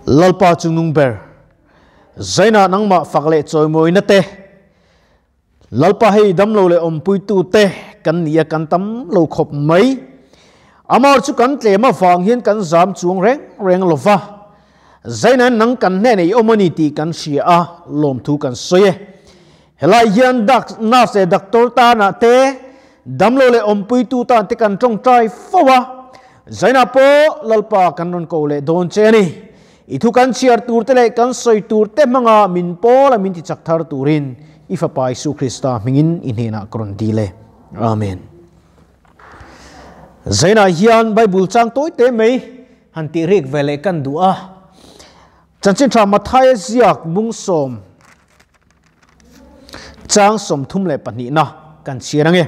Lalpa Chungnung ber, Zaina nangmah fak leh chawimawina te, Lalpa hei damlo leh awmpuitu te kan ni a kan tam lo khawp mai. Amar chu kan tlem avang hian kan zam chuang reng reng lo va. Zaina nang kan hnenah i awm a ni tih kan hria a, lawmthu kan sawi e. Helai hian dak nurse leh doctor tanah te, damlo leh awmpuitu tan te kan tawngtai fo a. Zaina pawh Lalpa kan rawn ko leh dawn che a ni. I thu kan chhiar tur te leh kan sawi tur te hmanga min pawl a min ti chak thar turin i Fapa Isu Krista hmingin i hnenah ka rawn dil e. Amen. Zainah hian Bible chang tawi te mai han tih rik ve leh kan duh a. Chanchin tha Mathaia ziak bungsawm Chang 32na kan chhiar ange.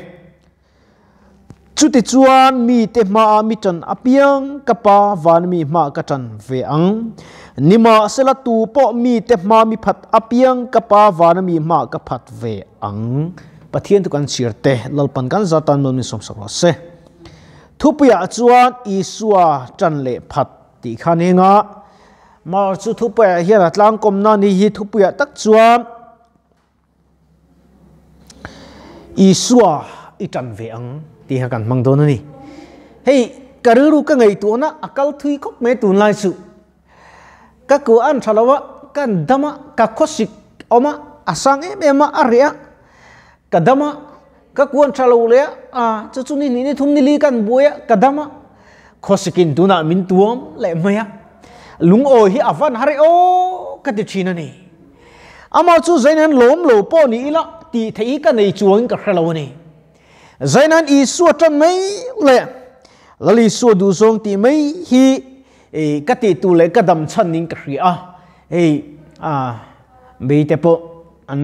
Chutichuan mite hmaah mi tan apiang ka Pa van mi hmaah ka tan ve ang. Nimahsela tu pawh mite hmaa mi phat apiang ka Pa vana mi hmaah ka phat ve ang. Pathian chu kan chhiar te, Lalpan kan za tan malmin sawmsak rawh se. Thupuiah chuan Isua tan leh phat tih kha ni anga Mar chu thupuiah hian a tlangkawmna ni hi thupuiah tak chuan Isua i tan ve ang tih kha kan hmang dawn a ni. Hei ka rilru ka ngaihtuahna a kal thui khawp mai tunlai chu. Ka ku an tha lo a, kan dam a, ka khawsik awm a, a sang em em a, a reh a, ka dam a, ka ku an tha lo leh a, a chu chu ni hnih ni thum ni li kan buai a, ka dam a, khawsikin tunah min tuam leh mai a, lungawi hi a van har e aw ka ti thin a ni. Amah chu Zainan lawm lo pawh ni ila tih theih hi ka nei chuangin ka hre lo a ni. Zainan Isua tan mai leh Lal Isua duhzawng tih mai hi ka tih tur leh ka dam chhan niin ka hria a. Hei beite pawh an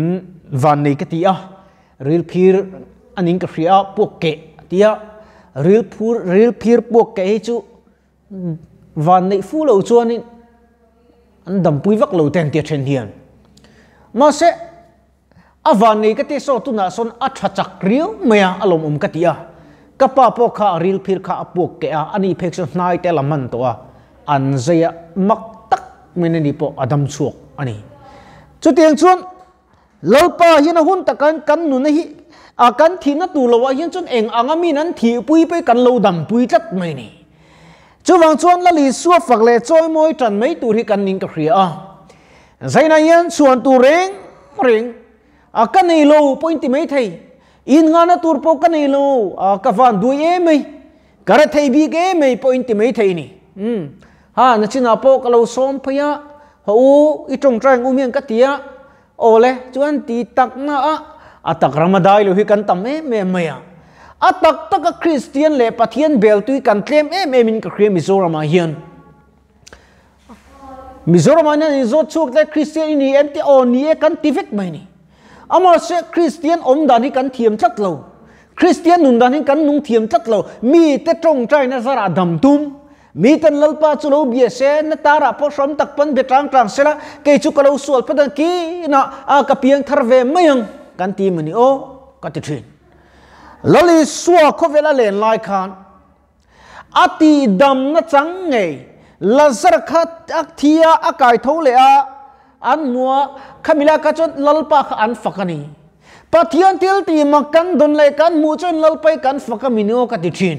van nei ka ti a, ril phir a niin ka hria a, puak keh a ti a, ril phur ril phir puak keh hi chu Van neih fu lo chuanin an dampui vak lo te an tia then hian. Mahse, a van nei ka ti saw tunah sawn a tha chak riau mai a, a lawmawm ka ti a. Ka pa pawh kha a ril phir kha a puak keh a, ani phek chu hnai te la hman tawh a, an zai a mak tak mai ani pawh a dam chhuak a ni. Chutiang chuan Lalpa hian a hun takin kan nuna hi a kan thihna tur loah hian chuan eng anga min an thihpui pawh hi kan lo dampui tlat mai a ni. Chuvang chuan Lal Isua fak leh chawimawi tan mai tur hi kan ning ka hria a. Zainah hian chhuan tur reng reng a ka nei lo pawh in ti mai thei. Innghahna tur pawh ka nei lo a ka van duai em mai. Ka re thei bik em mai pawh in ti mai thei ni. Umm. Ha, nachinah pawh ka lo sawm phei a, haw u, i tawngtai ang u hian ka ti a, aw le, chuan ti tak na a, a tak ram a dai lo hi kan tam em em mai a. A tak tak a Kristian leh Pathian bel tui kan tlem em em in ka hria Mizoram ah hian. Mizoram ah hian in zawt chhuak te Kristian i ni em te aw ni e kan ti vek mai ni. Amahse Kristian awm dan hi kan thiam tlat lo. Kristian nun dan hi kan nung thiam tlat lo. Mi te tawngtaina zarah dam tum. Mi ten Lalpa chu lo bia se, na tarah pawh hrawm tak pawn bia tang tang sela, kei chu ka lo sual phawt ang kinah a ka piang thar ve mai ang kan ti mawni aw ka ti thin. Lal Isua khawvel a len lai khan a tihdamna chang ngei Lazar kha a thi a, a kai tho leh a, an hmu a, khami lai kha chuan Lalpa kha an fak a ni. Pathian thil tih mak kan dawn leh kan hmuh chuan Lalpa hi kan fak a mini aw ka ti thin.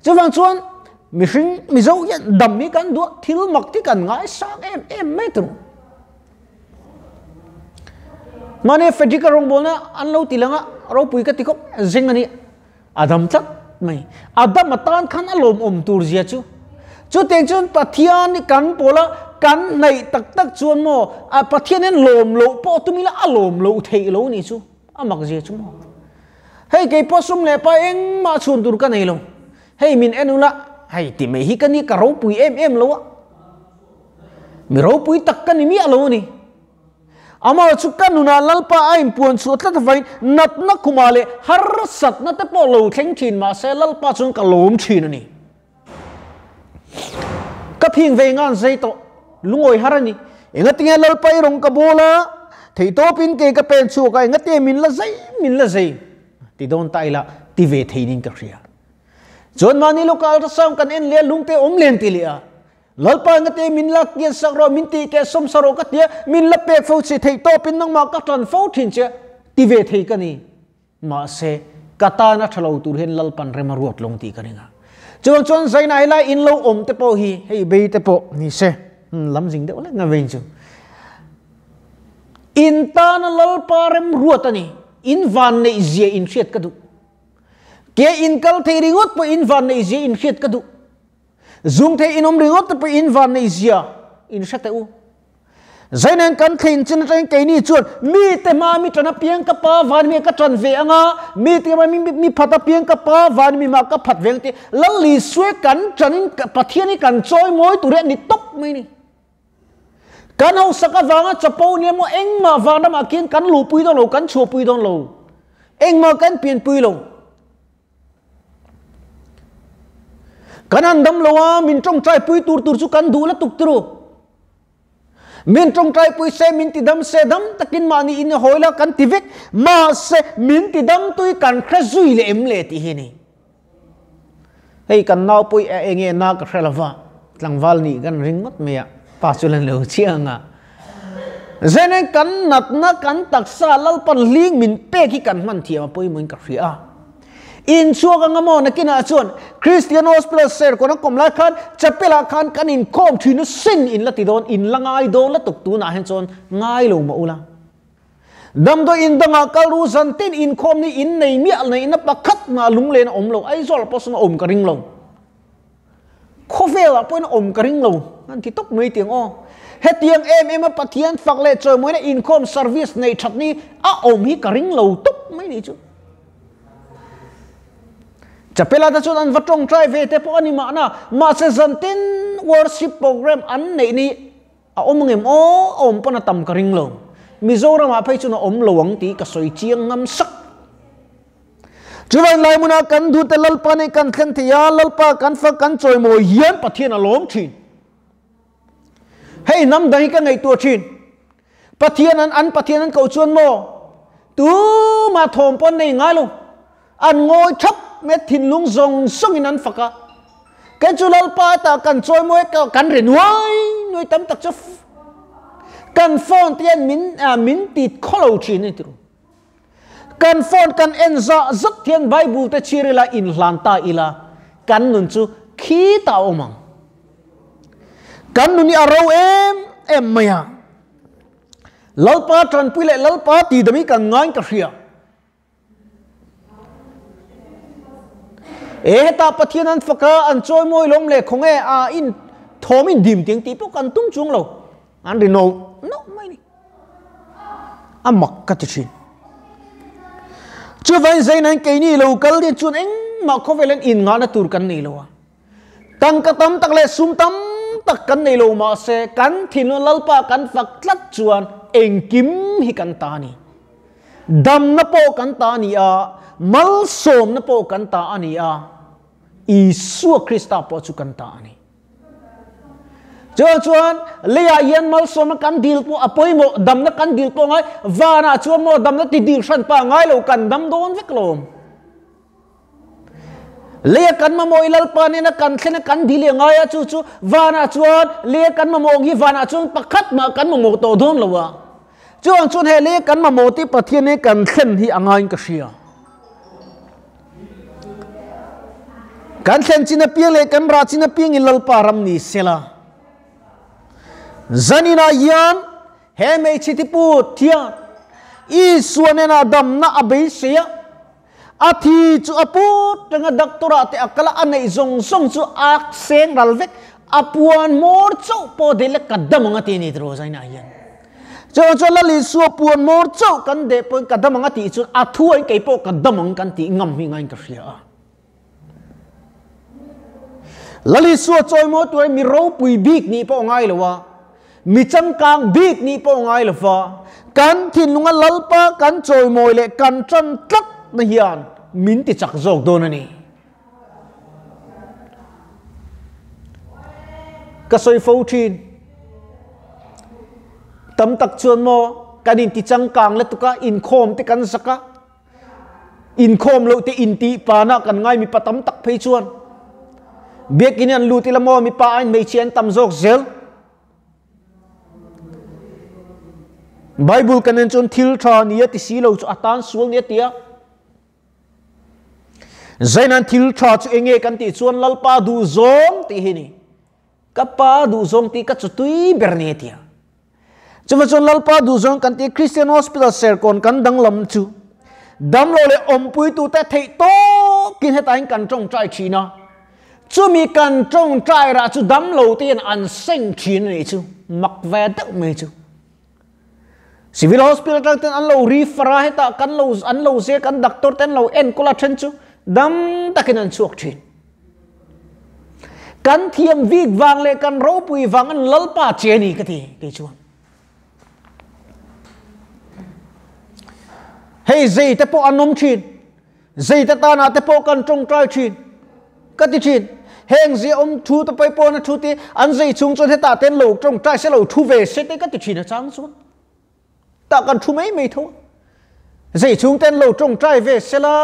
Chuvang chuan mihring Mizo hian dam hi kan duh a, thil mak hi kan ngaisang em em mai tur. Mahni Frederick-a rawngbawlna an lo ti lang a, ropui ka ti khawp zeng a ni. A dam tlat mai. A dam atan khan a lawmawm tur zia chu. Chutiang chuan Pathian hi kan pawl a, kan hnaih tak tak chuan maw, a Pathian hian lawm loh pawh tum ila a lawm loh theih lo ni chu. A mak zia chu maw. Hei kei pawh sum leh pa engmah chhun tur ka nei lo. Hei min en ula, hei ti mai hi ka ni ka ropui em em lo a. Mi ropui tak ka ni miah lo a ni. Amah chu ka nunah Lalpa a inpuan chhuah tlat avain natna khumah leh harsatna te pawh lo thleng thin mahse Lalpa chuan ka lawm thin a ni. Ka phing ve ngan zei tawh, lungawi har a ni. Engatinge Lalpa i rawn ka bawl a, theihtawpin kei ka pen chhuak a, engatinge min la zei, min la zei ti dawn ta ila ti ve thei niin ka hria. Chuan mahni local ultrasound kan en leh a, lungte awm len ti leh a. Lalpa nga te min la kian sak rawh, min tih keh sawm sa rawh ka tia, min la pek fo che theih tawpin nangmah ka tan fo thin che ti ve thei ka ni. Mahse, ka tana tha lo tur hian Lalpan rem a ruat lawng tih ka ring a. Chuvang chuan Zaina helai in lo awm te pawh hi hei bei te pawh ni se, lam zing deuh lek nga vein chu. In tana Lalpa rem ruat a ni, in van neih zia in hriat ka duh. Ke in kal thei ringawt pawh in van neih zia in hriat ka duh. Zung thei in awm ringawt te pawh in van neih zia in hre teh u. Zainen kan thlein chin atangin keini chuan mi te hma mi tan apiang ka pa van mi ka tan ve anga, mi te hma mi phat apiang ka pa van mi mah ka phat ve ang ti Lal Isua kan tanin Pathian hi kan chawi mawi tur hi a ni tawp mai ni. Kan hausak avanga chapo nia maw engmah vanramah khian kan luhpui dawn lo, kan chhuahpui dawn lo. Engmah kan pianpui lo. Kan han dam lo a, min tawngtai pui tur tur chu kan duh la tuk turu. Min tawngtai pui se, min ti dam se, dam takin mahni in hawi la kan ti vek. Mahse, min ti dam tui kan hre zui leh em le tih hi a ni. Hei kan nau pawh i enge na ka hre lova, tlangval nih kan ring ngawt mai a, pa chu la lo chiah ang a. Zenen kan natna kan taksa Lalpan hling min pek hi kan hman thiam a pawimawhin ka hria a. Inchhuak anga maw nakinah chuan Christian Hospital Serkawn a kawm lai khan chapel ah khan kan inkhawm thin a sin in la ti dawn, in la ngai dawn lutuk tunah hian chuan ngai lo mah ula. Damdawi in dangah kal ru zan tin inkhawm ni in nei miah neihna pakhat mah lunglen a awm lo, Aizawl ah pawh sawn a awm ka ring lo. Khawvel ah pawhin a awm ka ring lo, an ti tawp mai tiang aw. Hetiang em em a Pathian fak leh chawimawina inkhawm service nei that ni a awm hi ka ring lo tawp mai ni chu. Chapel ah te chuan an va tawngtai ve te pawh a ni mahna, mahse zan tin worship program an neih ni A awm ang em aw, a awm pawn a tam ka ring lo. Mizoram ah phei chuan a awm lo ang tih ka sawi chiang ngam sak. Chuvain lai hmunah kan duhte Lalpa nen kan thlen thei a, Lalpa kan fak kan chawimawi hian Pathian a lawm thin. Hei hnam dang hi ka ngaihtuah thin. Pathian an an Pathian an koh chuan maw tumah thawm pawn nei ngai lo. An ngawi thap mai thinlung zawng zawngin an fak a. Kei chu Lalpa ta kan chawimawi ka kan ri nuai nuai tam tak chu kan phone te hian min min ti khawlo thin a ni tiro. Kan phone kan en zah zat hian Bible te chhiar ila inhlan ta ila kan nun chu khi ta a awm ang. Kan nun hi a ro em em mai a. Lalpa tanpui leh Lalpa ti dam hi kan ngain ka hria. E heta Pathian an fak a, an chawimawi lawm leh khaw nge a in thawm in dim tiang tih pawh kan tum chuang lo. An ri no no mai ni. A mak ka ti thin. Chuvain Zainain keini lo kal din chuan engmah khawvel an in ngahna tur kan nei lo a. Tangka tam tak leh sum tam tak kan nei lo mahse kan thinlung Lalpa kan fak tlat chuan engkim hi kan ta a ni. Damna pawh kan ta a ni a, malsawmna pawh kan ta a ni a, Isua Krista pawh chu kan ta a ni. Chuan chuan leiah hian malsawmna kan dil pawh a pawimawh, damna kan dil pawh ngai, vanah chuan maw damna ti dil hran pa ngai lo, kan dam dawn vek lo. Leia kan mamawh i Lalpa nena kan thlen a kan dil i a ngai a, chu chu vanah chuan leia kan mamawh ang hi vanah chuan pakhat mah kan mamawh tawh dawn lo a. Chuang chuan he leia kan mamawh tih Pathian nen kan thlen hi a ngaiin ka hria. Kan thlen chin apiang leh kan rah chin apiang in Lalpa ram ni sela. Zaninah hian he hmeichhe thipu thian Isua nena damna a beisei a, A thi chu a put reng a, doctor ah te a kal a, a neih zawng zawng chu a seng ral vek, a puan hmawr chauh pawh deh lek ka dam ang a ti a ni tiraw Zaina hian. Chuan chuan Lal Isua puan hmawr chauh kan deh pawhin ka dam ang a tih chuan a thu ah kei pawh ka dam ang kan tih ngam hi ngaiin ka hria a. Lal Isua chawimawi turin mi ropui bik nih pawh ngai lo a, mi changkang bik nih pawh ngai lo va, kan thinlunga Lalpa kan chawimawi leh kan tan tlat na hian min ti chak zawk dawn a ni. Ka sawi fo thin. Tam tak chuan maw kan inti changkang lutuk a, inkhawm te kan zak a, Inkhawm loh te intih panah kan ngai mipa tam tak phei chuan. Biakin an lut ila maw mipa aiin hmeichhia an tam zawk zel. Bible kan en chuan thil tha nia ti si lo chu a tan sual nia tia. Zainan thil tha chu enge kan tih chuan Lalpa duh zawng tih hi ni. Ka pa duh zawng tih ka chu tui ber ni tia. Chuva chuan Lalpa duh zawng kan tih Christian Hospital Serkawn kan danglam chu damlo leh awmpuitute theih tawkin hetain kan tawngtai thin a. Chumi kan tawngtai rah chu damlo te hian an seng thin a nih chu, mak ve deuh mai chu. Civil Hospital atang ten an lo refer a, hetah kan lo an lo zir kan doctor te an lo enkawl a then chu dam takin an chhuak thin. Kan thiam vik vang leh kan ropui vang an Lalpa che a ni ka ti kei chuan. Hei zei te pawh an awm thin. Zei te tana te pawh kan tawngtai thin ka ti thin. Heng zia awm thu te pawh pawna thu te an zei chung chuan hetah ten lo tawngtai se lo thu ve se te ka ti thin a chang chuan. Tah kan thu mai mai tho. Zei chung ten lo tawngtai ve se la,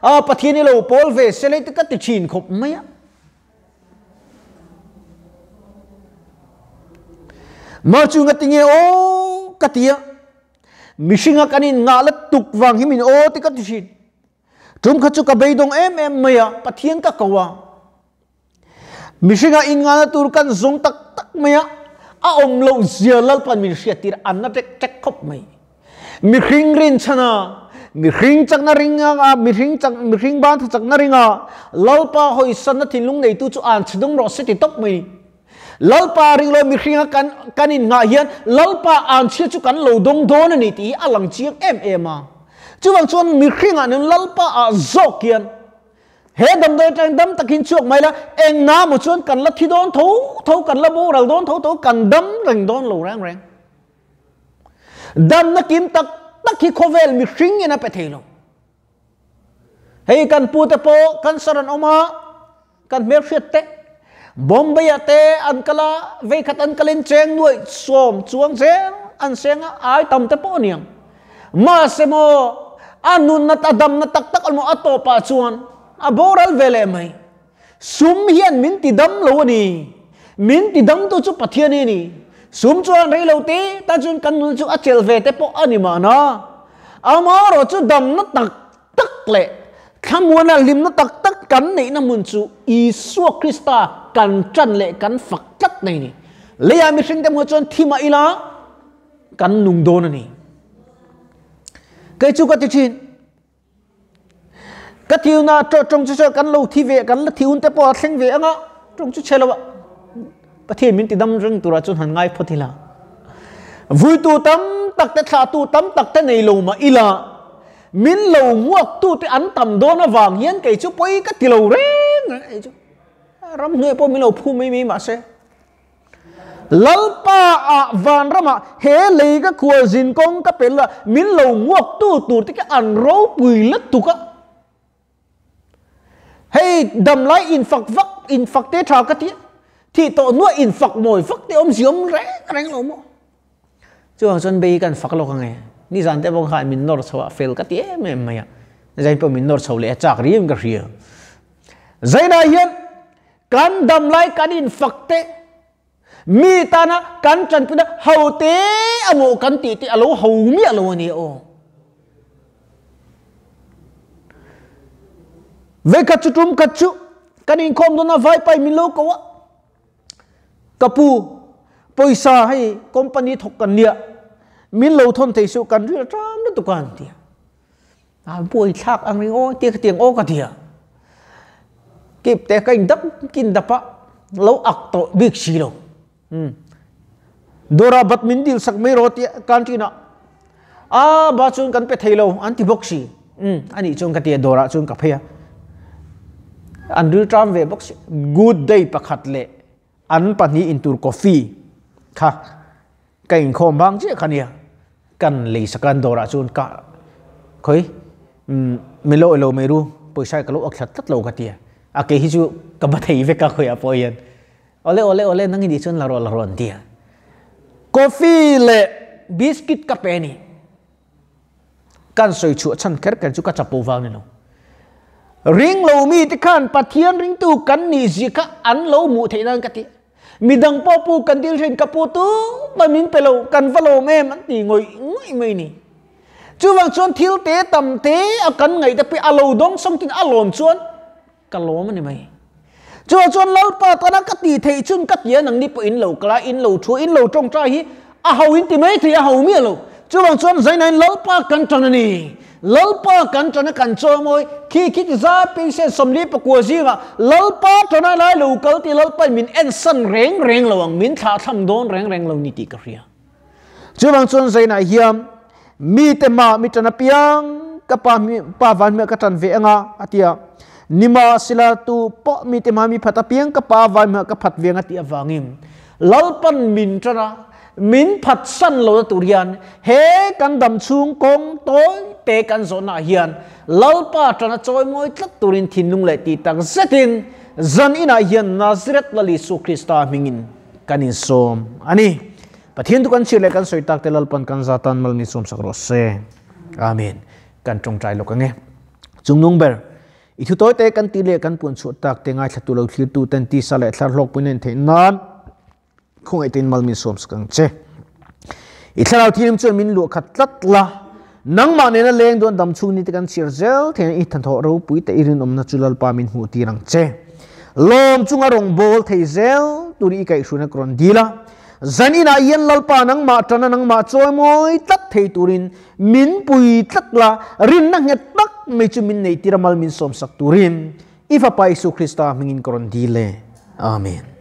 a Pathian i lo pawl ve se le te ka ti thin khawp mai a. Mah chu nga tinge aw ka ti a. Mihringa kan in ngah la tuk vang hi min aw te ka ti thin. Tum kha chu ka beidawng em em mai a, Pathian ka ko a. Mihringa in ngahna tur kan zawng tak tak mai a, a awm loh zia Lalpan min hriat tir an na ṭek ṭek khawp mai. Mihring rinchhan a, mihring chakna ring a, mihring chak, mihring ban tha chakna ring a, Lalpa hawisanna thinlung neitu chu an chhe dawng rawh se ti tawp mai. Lalpa ring lo mihringa kan kan in nghah hian Lalpa an chhia chu kan lo dawng dawn a ni tih hi a lang chiang em em a. Chuvang chuan mihringah nun Lalpa ah zawk hian He damdawi atangin dam takin chhuak mai la, eng na maw chuan kan la thi dawn tho tho, kan la boral dawn tho tho, kan dam reng dawn lo reng reng. Damna kim tak tak hi khawvel mihring in a pe thei lo. Hei kan pu te pawh cancer an awm a, kan hmelhriat te, Bombay ah te an kal a, veikhat an kalin cheng nuaih sawm chuang zel an seng a, ai tam te pawh a niang. Mahse maw, a nunna a damna tak tak almaw a tawpah chuan a boral ve leh mai. Sum hian min ti dam lo a ni. Min ti damtu chu Pathian hi a ni. Sum chuan rei lo te tan chuan kan nunna chu a chelh ve te pawh a ni mahna. Amaherawh chu damna tak tak leh thlamuana hlimna tak tak kan neihna hmun chu Isua Krista kan ṭan leh kan fak tlat mai a ni. Leiah mihringte hmuh chuan thi mah ila, kan nung dawn a ni. Kei chu ka ti thin. Ka thiuna tawng chu kan lo thi ve kan la thiun te pawh a thleng ve anga tawng chu chhe lo a. Pathian min ti dam reng tura chuan han ngai phawt ila. Vuitu tam tak te thlah tu tam tak te nei lo mah ila min lo nguak tu te an tam dawn avang hian kei chu pawi ka ti lo reng reng ei chu. Ram hnuai pawh min lo phu mai mai mahse. Lalpa ah vanramah he lei ka khualzin kawng ka pel a, min lo nguaktu tur te khi an ropui lutuk a. Hei damlai infak vak, infak te tha ka ti a, thih tawh hnuah infak mawi vak te awmzia awm reng reng lo maw. Chuvang chuan bei kan fak lawk ang e, nizan te pawh khan min nawr chho a, fel ka ti em em mai a, zain pawh min nawr chho leh a chak riau in ka hria. Zainah hian Kan dam lai kan infak te, mi tana kan tanpuina ho te amaw kan tih te a lo ho miah lo a nia aw. Vekhat chu tum khat chu kan inkhawm dawn a vaipai min lo ko a. Ka pu, pawisa hei company thawk kan nia, min lo thawn thei suh kan ril ṭam lutuk a an ti a. A buai thlak ang ring aw tia ka tiang aw ka tia. Kip te ka in dap kin dap a lo ak tawh bik si lo. Dawrah bat min dil sak mai rawh tia canteen ah a ba chuan kan pe thei lo an ti bawk si. Anih chuan ka tia dawrah chuan ka phei a. An ril ṭam ve bawk si. Good day pakhat leh an pahnih intur coffee kha Ka inkhawm vang chiah kha nia, kan lei sakan dawrah chuan ka khawi mi lo ilo mai ru, pawisa ka lo ak thlat tlat lo ka ti a, a kei hi chu ka ba thei vek a khawiah pawh hian awle awle awle nang i nih chuan la rawh la rawh an ti a, coffee leh biscuit ka pe a ni. Kan sawi chhuah chhan kher kher chu ka chapo vang ni lo. Ring lo mi te khan Pathian ringtu kan nih zia kha an lo hmuh theih nan ka ti. Midang pawh pu kan dil thin ka pu tu mai min pe lo kan va lawm em an ti ngawih ngawih mai ni. Chuvang chuan thil te tam te a kan ngaih te pawh a lo dawng sawng tin a lawm chuan ka lawm a ni mai. Chuvang chuan Lalpa tana ka tih theih chun ka tia nangni pawh in lo kal a, in lo thu, in lo tawngtai hi a ho in ti mai thei a ho miah lo. Chuvang chuan zainain Lalpa kan tan a ni. Lalpa kan tan a kan chawimawi khi khi ti zai pengsen 44 zingah Lalpa tana lai lo kal tih Lalpain min ensan reng reng lo ang, min thlahthlam dawn reng reng lo ni tih ka hria. Chuvang chuan zainah hian mite hmaah mi tan apiang ka pa pa van hmeh ka tan ve anga a ti a, nimahsela tu pawh mite hmaah mi phat apiang ka pa van hmeh ka phat ve anga tih avangin Lalpan min tan a, min phat san lohna tur hian he kan dam chhung kawng tawi te kan zawhnaah hian Lalpa tana chawimawi tlat turin thinlung leh tih tak zetin zan inah hian Nazareth Lal Isu Krista hmingin kan insawm a ni. Pathian chu kan chhiar leh kan sawi tak te Lalpan kan za tan mal min sawmsak rawh se. Amen. Kan tawngtai lawk ange. Chungnung ber, i thu tawi te kan tih leh kan puan chhuah tak te ngaithla tu lo thlir tu ten tisa leh thlar hlawk pui nen theih nan khawngaih tein mal min sawmsak ang che. I thlarau thianghlim chuan min luah khat tlat la, nangmah nena leng dawn dam chhung ni te kan chhiar zel theihna i thanthawh ropui te i rinawmna chu Lalpa min hmuh tir ang che. Lawm chunga rawngbâwl thei zel tur i kaihhruina ka rawn dil a, zan inah hian Lalpa nangmah ṭana nangmah chawimawi tlat thei turin min pui tlat la, rinna nghet tak mai chu min neih tir a mal min sawmsak turin i Fapa Isu Krista hmingin ka rawn dil e. Amen.